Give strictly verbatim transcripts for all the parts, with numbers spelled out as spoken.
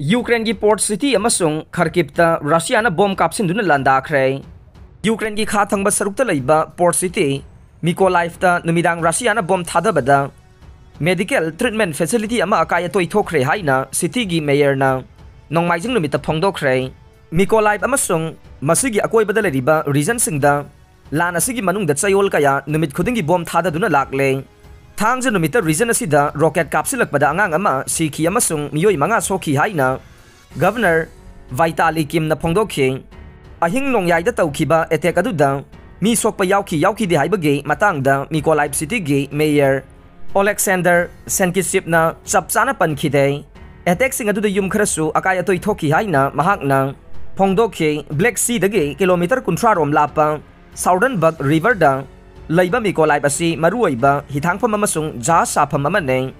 ꯌꯨꯀ꯭ꯔꯦꯟꯒꯤ port city ꯑꯃꯁꯨꯡ ꯈꯔꯀꯤꯞꯇ ꯔꯁꯤꯌꯥꯅ bomb ꯀꯥꯞꯁꯤꯟꯗꯨꯅ ꯂꯥꯟꯗꯥꯈ꯭ꯔꯦ꯫ ꯌꯨꯀ꯭ꯔꯦꯟꯒꯤ ꯈꯥ ꯊꯪꯕ ꯁꯔꯨꯛꯇ ꯂꯩꯕ ꯄꯣꯔꯠ ꯁꯤꯇꯤ ꯃꯤꯀꯣꯂꯥꯏꯐꯇ ꯅꯨꯃꯤꯗꯥꯡ ꯔꯁꯤꯌꯥꯅ ꯕꯣꯝ ꯊꯥꯗꯕꯗ ꯃꯦꯗꯤꯀꯦꯜ ꯇ꯭ꯔꯤꯠꯃꯦꯟ ꯐꯦꯁꯤꯂꯤꯇꯤ ꯑꯃ ꯑꯀꯥꯏ ꯑꯇꯣꯏ ꯊꯣꯛꯈ꯭ꯔꯦ ꯍꯥꯏꯅ ꯁꯤꯇꯤꯒꯤ ꯃꯦꯌꯔꯅ ꯅꯣꯡꯃꯥꯏꯖꯤꯡ ꯅꯨꯃꯤꯠꯇ ꯐꯣꯡꯗꯣꯛꯈ꯭ꯔꯦ꯫ ꯃꯤꯀꯣꯂꯥꯏꯐ ꯑꯃꯁꯨꯡ ꯃꯁꯤꯒꯤ ꯑꯀꯣꯏꯕꯗ ꯂꯩꯔꯤꯕ ꯔꯤꯖꯟꯁꯤꯡꯗ ꯂꯥꯟ ꯑꯁꯤꯒꯤ ꯃꯅꯨꯡꯗ ꯆꯌꯣꯜ ꯀꯌꯥ ꯅꯨꯃꯤꯠ ꯈꯨꯗꯤꯡꯒꯤ ꯕꯣꯝ ꯊꯥꯗꯗꯨꯅ ꯂꯥꯛꯂꯦ꯫ ꯊꯥꯡꯖ ꯅꯨꯃꯤꯠꯇ ꯔꯤꯖꯟ ꯑꯁꯤꯗ ꯔꯣꯀꯦꯠ ꯀꯥꯞꯁꯤꯜꯂꯛꯄꯗ ꯑꯉꯥꯡ ꯑꯃ ꯁꯤꯈꯤ ꯑꯃꯁꯨꯡ ꯃꯤꯑꯣꯏ ꯃꯉꯥ ꯁꯣꯛꯈꯤ ꯍꯥꯏꯅ ꯒꯚꯔꯅꯔ ꯚꯥꯏꯇꯥꯂꯤ ꯀꯤꯝꯅ ꯐꯣꯡꯗꯣꯛꯈꯤ꯫ ꯑꯍꯤꯡ ꯅꯣꯡꯌꯥꯏꯗ ꯇꯧꯈꯤꯕ ꯑꯦꯇꯦꯛ ꯑꯗꯨꯗ ꯃꯤ ꯁꯣꯛꯄ ꯌꯥꯎꯈꯤ ꯌꯥꯎꯈꯤꯗꯦ ꯍꯥꯏꯕꯒꯤ ꯃꯇꯥꯡꯗ ꯃꯤꯀꯣꯂꯥꯏꯐ ꯁꯤꯇꯤꯒꯤ ꯃꯦꯌꯔ ꯑꯣꯂꯦꯛꯁꯦꯟꯗꯔ ꯁꯦꯟꯀꯤꯁꯤꯞꯅ ꯆꯞ ꯆꯥꯅ ꯄꯟꯈꯤꯗꯦ꯫ ꯑꯦꯇꯦꯛꯁꯤꯡ ꯑꯗꯨꯗ ꯌꯨꯝ ꯈꯔꯁꯨ ꯑꯀꯥꯏ ꯑꯇꯣꯏ ꯊꯣꯛꯈꯤ ꯍꯥꯏꯅ ꯃꯍꯥꯛꯅ ꯐꯣꯡꯗꯣꯛꯈꯤ꯫ ꯕ꯭ꯂꯦꯛ ꯁꯤꯗꯒꯤ ꯀꯤꯂꯣꯃꯤꯇꯔ ꯀꯨꯟꯊ꯭ꯔꯥ ꯔꯣꯝ ꯂꯥꯞꯄ ꯁꯥꯎꯗꯔꯟ ꯕꯛ ꯔꯤꯚꯔꯗ ꯂꯩꯕ ꯃꯤꯀꯣꯂꯥꯏꯞ ꯑꯁꯤ ꯃꯔꯨꯑꯣꯏꯕ ꯍꯤꯊꯥꯡꯐꯝ ꯑꯃꯁꯨꯡ ꯖꯍꯥꯖ ꯁꯥꯐꯝ ꯑꯃꯅꯤ꯫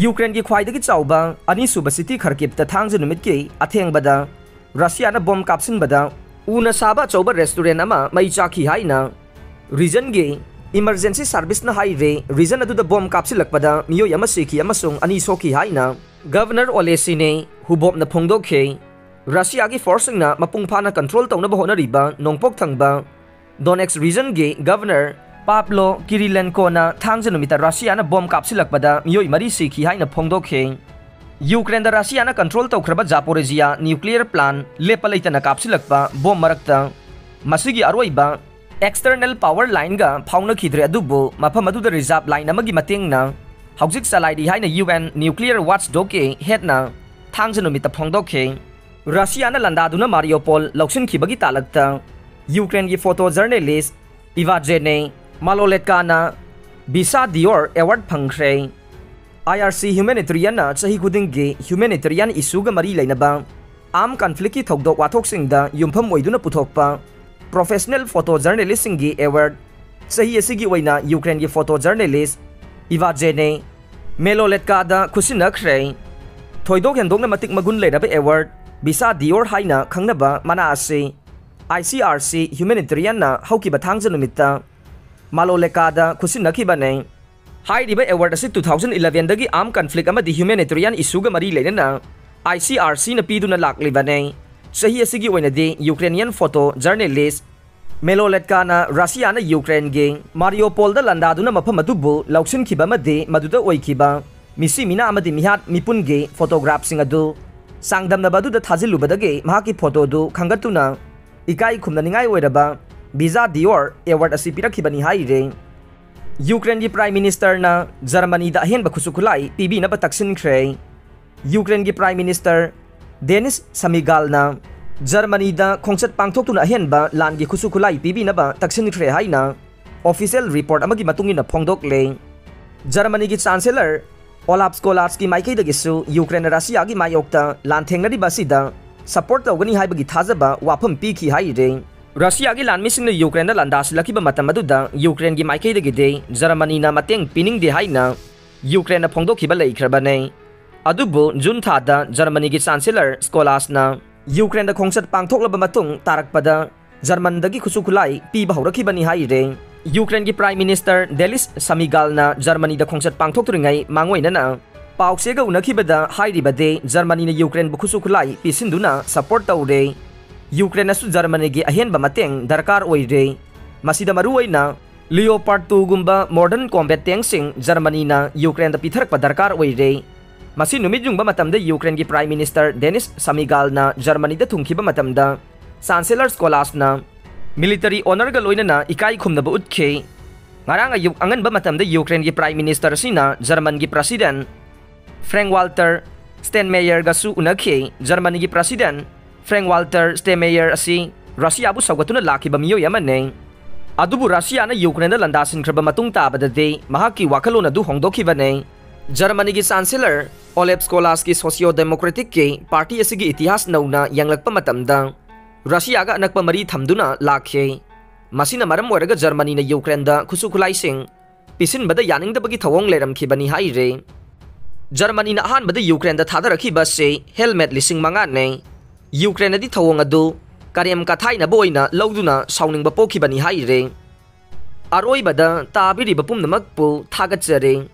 ꯌꯨꯀ꯭ꯔꯦꯟꯒꯤ ꯈ꯭ꯋꯥꯏꯗꯒꯤ ꯆꯥꯎꯕ ꯑꯅꯤꯁꯨꯕ ꯁꯤꯇꯤ ꯈꯔꯀꯤꯞꯇ ꯊꯥꯡꯖ ꯅꯨꯃꯤꯠꯀꯤ ꯑꯊꯦꯡꯕꯗ ꯔꯁꯤꯌꯥꯅ ꯕꯣꯝ ꯀꯥꯞꯁꯤꯟꯕꯗ ꯎꯅ ꯁꯥꯕ ꯑꯆꯧꯕ ꯔꯦꯁꯇꯨꯔꯦꯟ ꯑꯃ ꯃꯩ ꯆꯥꯛꯈꯤ ꯍꯥꯏꯅ ꯔꯤꯖꯟꯒꯤ ꯏꯃꯔꯖꯦꯟꯁꯤ ꯁꯥꯔꯚꯤꯁꯅ ꯍꯥꯏꯔꯦ꯫ ꯔꯤꯖꯟ ꯑꯗꯨꯗ ꯕꯣꯝ ꯀꯥꯞꯁꯤꯜꯂꯛꯄꯗ ꯃꯤꯑꯣꯏ ꯑꯃ ꯁꯤꯈꯤ ꯑꯃꯁꯨꯡ ꯑꯅꯤ ꯁꯣꯛꯈꯤ ꯍꯥꯏꯅ ꯒꯚꯔꯅꯔ ꯑꯣꯂꯦꯁꯤꯅꯦ ꯍꯨꯕꯣꯞꯅ ꯐꯣꯡꯗꯣꯛꯈꯤ꯫ ꯔꯁꯤꯌꯥꯒꯤ ꯐꯣꯔꯁꯁꯤꯡꯅ ꯃꯄꯨꯡ ꯐꯥꯅ ꯀꯟꯇ꯭ꯔꯣꯜ ꯇꯧꯅꯕ ꯍꯣꯠꯅꯔꯤꯕ ꯅꯣꯡꯄꯣꯛ ꯊꯪꯕ ꯗꯣꯅꯦꯛꯁ ꯔꯤꯖꯟꯒꯤ ꯒꯚꯔꯅꯔ ꯄꯥꯞꯂꯣ ꯀꯤꯔꯤꯂꯦꯟꯀꯣꯅ ꯊꯥꯡꯖ ꯅꯨꯃꯤꯠꯇ ꯔꯁꯤꯌꯥꯅ ꯕꯣꯝ ꯀꯥꯞꯁꯤꯜꯂꯛꯄꯗ ꯃꯤꯑꯣꯏ ꯃꯔꯤ ꯁꯤꯈꯤ ꯍꯥꯏꯅ ꯐꯣꯡꯗꯣꯛꯈꯤ꯫ ꯌꯨꯀ꯭ꯔꯦꯟꯗ ꯔꯁꯤꯌꯥꯅ ꯀꯟꯇ꯭ꯔꯣꯜ ꯇꯧꯈ꯭ꯔꯕ ꯖꯥꯄꯣꯔꯤꯖꯤꯌꯥ ꯅ꯭ꯌꯨꯀ꯭ꯂꯤꯌꯔ ꯄ꯭ꯂꯥꯟ ꯂꯦꯞꯄ ꯂꯩꯇꯅ ꯀꯥꯞꯁꯤꯜꯂꯛꯄ ꯕꯣꯝ ꯃꯔꯛꯇ ꯃꯁꯤꯒꯤ ꯑꯔꯣꯏꯕ ꯑꯦꯛꯁꯇꯔꯅꯦꯜ ꯄꯥꯋꯔ ꯂꯥꯏꯟꯒ ꯐꯥꯎꯅꯈꯤꯗ꯭ꯔꯦ, ꯑꯗꯨꯕꯨ ꯃꯐꯝ ꯑꯗꯨꯗ ꯔꯤꯖꯥꯔꯚ ꯂꯥꯏꯟ ꯑꯃꯒꯤ ꯃꯇꯦꯡꯅ ꯍꯧꯖꯤꯛ ꯆꯂꯥꯏꯔꯤ ꯍꯥꯏꯅ ꯌꯨ ꯑꯦꯟ ꯅ꯭ꯌꯨꯀ꯭ꯂꯤꯌꯔ ꯋꯥꯆ ꯗꯣꯒꯀꯤ ꯍꯦꯠꯅ ꯊꯥꯡꯖ ꯅꯨꯃꯤꯠꯇ ꯐꯣꯡꯗꯣꯛꯈꯤ꯫ ꯔꯁꯤꯌꯥꯅ ꯂꯥꯟꯗꯥꯗꯨꯅ ꯃꯥꯔꯤꯌꯣꯄꯣꯜ ꯂꯧꯁꯤꯟꯈꯤꯕꯒꯤ ꯇꯥꯂꯛꯇ ꯌꯨꯀ꯭ꯔꯦꯟꯒꯤ photo journalist ꯏꯚꯥꯖꯦꯅꯦ ꯃꯥꯂꯣꯂꯦꯠꯀꯥꯅ visa Dior award ꯐꯪꯈ꯭ꯔꯦ꯫ ꯑꯥꯏ ꯑꯥꯔ ꯁꯤ ꯍ꯭ꯌꯨꯃꯦꯅꯤꯇꯔꯤꯌꯟꯅ ꯆꯍꯤ ꯈꯨꯗꯤꯡꯒꯤ ꯍ꯭ꯌꯨꯃꯦꯅꯤꯇꯔꯤꯌꯟ ꯏꯁꯨꯒ ꯃꯔꯤ ꯂꯩꯅꯕ ꯑꯥꯔꯝ ꯀꯟꯐ꯭ꯂꯤꯛꯀꯤ ꯊꯧꯗꯣꯛ ꯋꯥꯊꯣꯛꯁꯤꯡꯗ ꯌꯨꯝꯐꯝ ꯑꯣꯏꯗꯨꯅ ꯄꯨꯊꯣꯛꯄ ꯄ꯭ꯔꯣꯐꯦꯁꯅꯦꯜ ꯐꯣꯇꯣ ꯖꯔꯅꯦꯂꯤꯁꯁꯤꯡꯒꯤ ꯑꯦꯋꯥꯔꯗ ꯆꯍꯤ ꯑꯁꯤꯒꯤ ꯑꯣꯏꯅ ꯌꯨꯀ꯭ꯔꯦꯟꯒꯤ ꯐꯣꯇꯣ ꯖꯔꯅꯦꯂꯤꯁ ꯏꯚꯥꯖꯦꯅꯦ ꯃꯦꯂꯣꯂꯦꯠꯀꯥꯗ ꯈꯨꯠꯁꯤꯟꯅꯈ꯭ꯔꯦ꯫ ꯊꯣꯏꯗꯣꯛ ꯍꯦꯟꯗꯣꯛꯅ ꯃꯇꯤꯛ ꯃꯒꯨꯟ ꯂꯩꯔꯕ ꯑꯦꯋꯥꯔꯗ ꯕꯤꯁꯥ ꯗꯤꯑꯣꯔ ꯍꯥꯏꯅ ꯈꯪꯅꯕ ꯃꯅꯥ ꯑꯁꯤ ꯑꯥꯏ ꯁꯤ ꯑꯥꯔ ꯁꯤ ꯍ꯭ꯌꯨꯃꯦꯅꯤꯇꯔꯤꯌꯟꯅ ꯍꯧꯈꯤꯕ ꯊꯥꯡꯖ ꯅꯨꯃꯤꯠꯇ ꯃꯥꯂꯣꯂꯦꯀꯥꯗ ꯈꯨꯠꯁꯤꯟꯅꯈꯤꯕꯅꯤ꯫ ꯍꯥꯏꯔꯤꯕ ꯑꯦꯋꯥꯔꯗ ꯑꯁꯤ ꯇꯨ ꯊꯥꯎꯖꯟ ꯏꯂꯚꯦꯟꯗꯒꯤ ꯑꯥꯔꯝ ꯀꯟꯐ꯭ꯂꯤꯛ ꯑꯃꯗꯤ ꯍ꯭ꯌꯨꯃꯦꯅꯤꯇꯔꯤꯌꯟ ꯏꯁꯨꯒ ꯃꯔꯤ ꯂꯩꯅꯅ ICRCꯅ ꯄꯤꯗꯨꯅ ꯂꯥꯛꯂꯤꯕꯅꯤ꯫ ꯆꯍꯤ ꯑꯁꯤꯒꯤ ꯑꯣꯏꯅꯗꯤ Ukrainian photo journalist ꯃꯦꯂꯣꯂꯦꯠꯀꯥꯅ ꯔꯁꯤꯌꯥꯅ ꯌꯨꯀ꯭ꯔꯦꯟꯒꯤ ꯃꯥꯔꯤꯌꯣꯄꯣꯜꯗ ꯂꯥꯟꯗꯥꯗꯨꯅ ꯃꯐꯝ ꯑꯗꯨꯕꯨ ꯂꯧꯁꯤꯟꯈꯤꯕ ꯑꯃꯗꯤ ꯃꯗꯨꯗ ꯑꯣꯏꯈꯤꯕ ꯃꯤꯁꯤ ꯃꯤꯅꯥ ꯑꯃꯗꯤ ꯃꯤꯍꯥꯠ ꯃꯤꯄꯨꯟꯒꯤ ꯐꯣꯇꯣꯒ꯭ꯔꯥꯐꯁꯤꯡ ꯑꯗꯨ ꯆꯥꯡꯗꯝꯅꯕ ꯑꯗꯨꯗ ꯊꯥꯖꯤꯜꯂꯨꯕꯗꯒꯤ ꯃꯍꯥꯛꯀꯤ ꯐꯣꯇꯣꯗꯨ ꯈꯟꯒꯠꯇꯨꯅ ꯏꯀꯥꯏ ꯈꯨꯝꯅꯅꯤꯡꯉꯥꯏ ꯑꯣꯏꯔꯕ ꯕꯤꯖꯥ ꯗꯤꯑꯣꯔ ꯑꯦꯋꯥꯔꯗ ꯑꯁꯤ ꯄꯤꯔꯛꯈꯤꯕꯅꯤ ꯍꯥꯏꯔꯤ꯫ ꯌꯨꯀ꯭ꯔꯦꯟꯒꯤ ꯄ꯭ꯔꯥꯏꯝ ꯃꯤꯅꯤꯁꯇꯔꯅ ꯖꯔꯃꯅꯤꯗ ꯑꯍꯦꯟꯕ ꯈꯨꯠꯁꯨ ꯈꯨꯠꯂꯥꯏ ꯄꯤꯕꯤꯅꯕ ꯇꯛꯁꯤꯟꯈ꯭ꯔꯦ꯫ ꯌꯨꯀ꯭ꯔꯦꯟꯒꯤ ꯄ꯭ꯔꯥꯏꯝ ꯃꯤꯅꯤꯁꯇꯔ ꯗꯦꯅꯤꯁ ꯁꯃꯤꯒꯥꯜꯅ ꯖꯔꯃꯅꯤꯗ ꯈꯣꯡꯆꯠ ꯄꯥꯡꯊꯣꯛꯇꯨꯅ ꯑꯍꯦꯟꯕ ꯂꯥꯟꯒꯤ ꯈꯨꯠꯁꯨ ꯈꯨꯠꯂꯥꯏ ꯄꯤꯕꯤꯅꯕ ꯇꯛꯁꯤꯟꯈ꯭ꯔꯦ ꯍꯥꯏꯅ ꯑꯣꯐꯤꯁꯤꯌꯦꯜ ꯔꯤꯄꯣꯔꯠ ꯑꯃꯒꯤ ꯃꯇꯨꯡ ꯏꯟꯅ ꯐꯣꯡꯗꯣꯛꯂꯦ꯫ ꯖꯔꯃꯅꯤꯒꯤ ꯆꯥꯟꯁꯦꯂꯔ ꯑꯣꯂꯥꯞ ꯁ꯭ꯀꯣꯂꯥꯁꯀꯤ ꯃꯥꯏꯀꯩꯗꯒꯤꯁꯨ ꯌꯨꯀ꯭ꯔꯦꯟꯅ ꯔꯁꯤꯌꯥꯒꯤ ꯃꯥꯌꯣꯛꯇ ꯂꯥꯟꯊꯦꯡꯅꯔꯤꯕ ꯑꯁꯤꯗ ꯁꯄꯣꯔꯠ ꯇꯧꯒꯅꯤ ꯍꯥꯏꯕꯒꯤ ꯊꯥꯖꯕ ꯋꯥꯐꯝ ꯄꯤꯈꯤ ꯍꯥꯏꯔꯤ꯫ ꯔꯁꯤꯌꯥꯒꯤ ꯂꯥꯟꯃꯤꯁꯤꯡꯅ ꯌꯨꯀ꯭ꯔꯦꯟꯗ ꯂꯥꯟꯗꯥꯁꯤꯜꯂꯛꯈꯤꯕ ꯃꯇꯝ ꯑꯗꯨꯗ ꯌꯨꯀ꯭ꯔꯦꯟꯒꯤ ꯃꯥꯏꯀꯩꯗꯒꯤꯗꯤ ꯖꯔꯃꯅꯤꯅ ꯃꯇꯦꯡ ꯄꯤꯅꯤꯡꯗꯦ ꯍꯥꯏꯅ ꯌꯨꯀ꯭ꯔꯦꯟꯅ ꯐꯣꯡꯗꯣꯛꯈꯤꯕ ꯂꯩꯈ꯭ꯔꯕꯅꯤ꯫ ꯑꯗꯨꯕꯨ ꯖꯨꯟ ꯊꯥꯗ ꯖꯔꯃꯅꯤꯒꯤ ꯆꯥꯟꯁꯦꯂꯔ ꯁ꯭ꯀꯣꯂꯥꯁꯅ ꯌꯨꯀ꯭ꯔꯦꯟꯗ ꯈꯣꯡꯆꯠ ꯄꯥꯡꯊꯣꯛꯂꯕ ꯃꯇꯨꯡ ꯇꯥꯔꯛꯄꯗ ꯖꯔꯃꯟꯗꯒꯤ ꯈꯨꯠꯁꯨ ꯈꯨꯠꯂꯥꯏ ꯄꯤꯕ ꯍꯧꯔꯛꯈꯤꯕꯅꯤ ꯍꯥꯏꯔꯦ꯫ ꯌꯨꯀ꯭ꯔꯦꯟꯒꯤ ꯄ꯭ꯔꯥꯏꯝ ꯃꯤꯅꯤꯁꯇꯔ ꯗꯦꯂꯤꯁ ꯁꯃꯤꯒꯥꯜꯅ ꯖꯔꯃꯅꯤꯗ ꯈꯣꯡꯆꯠ ꯄꯥꯡꯊꯣꯛꯇ꯭ꯔꯤꯉꯩ ꯃꯥꯡꯑꯣꯏꯅꯅ ꯄꯥꯎꯆꯦꯒ ꯎꯅꯈꯤꯕꯗ ꯍꯥꯏꯔꯤꯕꯗꯤ ꯖꯔꯃꯅꯤꯅ ꯌꯨꯀ꯭ꯔꯦꯟꯕꯨ ꯈꯨꯠꯁꯨ ꯈꯨꯠꯂꯥꯏ ꯄꯤꯁꯤꯟꯗꯨꯅ ꯁꯄꯣꯔꯠ ꯇꯧꯔꯦ꯫ ꯌꯨꯀ꯭ꯔꯦꯟꯅꯁꯨ ꯖꯔꯃꯅꯤꯒꯤ ꯑꯍꯦꯟꯕ ꯃꯇꯦꯡ ꯗꯔꯀꯥꯔ ꯑꯣꯏꯔꯦ꯫ ꯃꯁꯤꯗ ꯃꯔꯨꯑꯣꯏꯅ ꯂꯤꯑꯣꯄꯥꯔꯗ ꯇꯨꯒꯨꯝꯕ ꯃꯣꯗꯔꯟ ꯀꯣꯝꯕꯦꯠ ꯇꯦꯡꯁꯤꯡ ꯖꯔꯃꯅꯤꯅ ꯌꯨꯀ꯭ꯔꯦꯟꯗ ꯄꯤꯊꯔꯛꯄ ꯗꯔꯀꯥꯔ ꯑꯣꯏꯔꯦ꯫ ꯃꯁꯤ ꯅꯨꯃꯤꯠ ꯌꯨꯡꯕ ꯃꯇꯝꯗ ꯌꯨꯀ꯭ꯔꯦꯟꯒꯤ ꯄ꯭ꯔꯥꯏꯝ ꯃꯤꯅꯤꯁꯇꯔ ꯗꯦꯅꯤꯁ ꯁꯃꯤꯒꯥꯜꯅ ꯖꯔꯃꯅꯤꯗ ꯊꯨꯡꯈꯤꯕ ꯃꯇꯝꯗ ꯆꯥꯟꯁꯦꯂꯔ ꯁ꯭ꯀꯣꯂꯥꯁꯅ ꯃꯤꯂꯤꯇꯔꯤ ꯑꯣꯅꯔꯒ ꯂꯣꯏꯅꯅ ꯏꯀꯥꯏ ꯈꯨꯝꯅꯕ ꯎꯠꯈꯤ꯫ ꯉꯔꯥꯡ ꯑꯌꯨꯛ ꯑꯉꯟꯕ ꯃꯇꯝꯗ ꯌꯨꯀ꯭ꯔꯦꯟꯒꯤ ꯄ꯭ꯔꯥꯏꯝ ꯃꯤꯅꯤꯁꯇꯔ ꯑꯁꯤꯅ ꯖꯔꯃꯟꯒꯤ ꯄ꯭ꯔꯁꯤꯗꯦꯟ ꯐ꯭ꯔꯦꯡ ꯋꯥꯜꯇꯔ ꯁ꯭ꯇꯦꯟꯃꯦꯌꯔꯒꯁꯨ ꯎꯅꯈꯤ꯫ ꯖꯔꯃꯅꯤꯒꯤ ꯄ꯭ꯔꯁꯤꯗꯦꯟ ꯐ꯭ꯔꯦꯡ ꯋꯥꯜꯇꯔ ꯁ꯭ꯇꯦꯟꯃꯦꯌꯔ ꯑꯁꯤ ꯔꯁꯤꯌꯥꯕꯨ ꯁꯧꯒꯠꯇꯨꯅ ꯂꯥꯛꯈꯤꯕ ꯃꯤꯑꯣꯏ ꯑꯃꯅꯤ꯫ ꯑꯗꯨꯕꯨ ꯔꯁꯤꯌꯥꯅ ꯌꯨꯀ꯭ꯔꯦꯟꯗ ꯂꯥꯟꯗꯥꯁꯤꯟꯈ꯭ꯔꯕ ꯃꯇꯨꯡ ꯇꯥꯕꯗꯗꯤ ꯃꯍꯥꯛꯀꯤ ꯋꯥꯈꯜꯂꯣꯟ ꯑꯗꯨ ꯍꯣꯡꯗꯣꯛꯈꯤꯕꯅꯤ꯫ ꯖꯔꯃꯅꯤꯒꯤ ꯆꯥꯟꯁꯦꯂꯔ ꯑꯣꯂꯦꯞ ꯁ꯭ꯀꯣꯂꯥꯁꯀꯤ ꯁꯣꯁꯤꯌꯣ ꯗꯦꯃꯣꯀ꯭ꯔꯦꯇꯤꯛꯀꯤ ꯄꯥꯔꯇꯤ ꯑꯁꯤꯒꯤ ꯏꯇꯤꯍꯥꯁ ꯅꯧꯅ ꯌꯦꯡꯂꯛꯄ ꯃꯇꯝꯗ ꯔꯁꯤꯌꯥꯒ ꯑꯅꯛꯄ ꯃꯔꯤ ꯊꯝꯗꯨꯅ ꯂꯥꯛꯈꯤ꯫ ꯃꯁꯤꯅ ꯃꯔꯝ ꯑꯣꯏꯔꯒ ꯖꯔꯃꯅꯤꯅ ꯌꯨꯀ꯭ꯔꯦꯟꯗ ꯈꯨꯠꯁꯨ ꯈꯨꯠꯂꯥꯏꯁꯤꯡ ꯄꯤꯁꯤꯟꯕꯗ ꯌꯥꯅꯤꯡꯗꯕꯒꯤ ꯊꯧꯑꯣꯡ ꯂꯩꯔꯝꯈꯤꯕꯅꯤ ꯍꯥꯏꯔꯦ꯫ ꯖꯔꯃꯅꯤꯅ ꯑꯍꯥꯟꯕꯗ ꯌꯨꯀ꯭ꯔꯦꯟꯗ ꯊꯥꯗꯔꯛꯈꯤꯕ ꯑꯁꯤ ꯍꯦꯜꯃꯦꯠ ꯂꯤꯁꯤꯡ ꯃꯉꯥꯅꯤ꯫ ꯌꯨꯀ꯭ꯔꯦꯟꯅꯗꯤ ꯊꯧꯑꯣꯡ ꯑꯗꯨ ꯀꯔꯦꯝ ꯀꯊꯥꯏꯅꯕ ꯑꯣꯏꯅ ꯂꯧꯗꯨꯅ ꯁꯥꯎꯅꯤꯡꯕ ꯄꯣꯛꯈꯤꯕꯅꯤ ꯍꯥꯏꯔꯦ꯫ ꯑꯔꯣꯏꯕꯗ ꯇꯥꯕꯤꯔꯤꯕ ꯄꯨꯝꯅꯃꯛꯄꯨ ꯊꯥꯒꯠꯆꯔꯤ꯫